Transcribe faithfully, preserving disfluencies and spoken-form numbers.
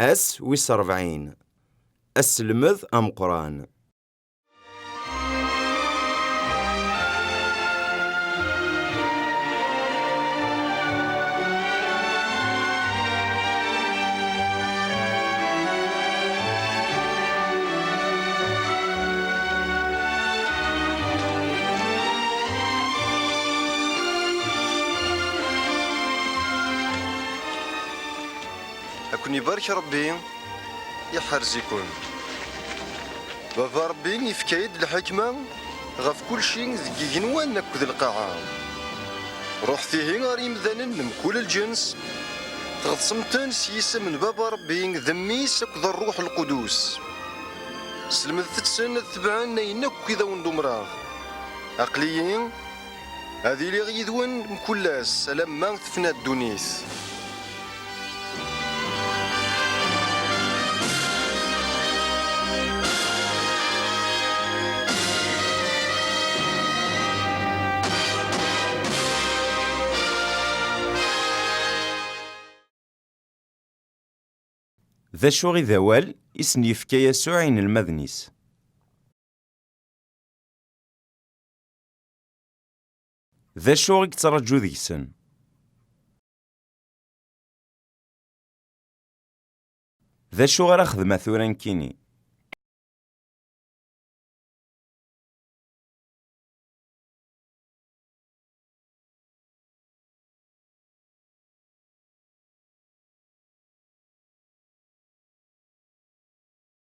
Ass wis ṛebɛin. Aselmed ameqqran. Ad ken-ibarek Ṛebbi, iḥerz-iken. Baba Ṛebbi yefka-yi-d lḥekma ɣef kulci deg igenwan akked lqaɛa. Ruḥet ihi ɣer yimdanen n mkul lǧens, tɣeḍsem-ten s yisem n Baba Ṛebbi, d Mmi-s akked Ṛṛuḥ Lqudus. Slemdet-ten ad tebɛen ayen akk i d awen-d-umreɣ. Aql-iyi ad iliɣ yid-wen mkul ass alamma tefna ddunit. D acu i d awal i sen-yefka Yasuɛ i yinelmaden-is? D acu i yettraǧu deg-sen? D acu ara xedmeɣ tura nekkini?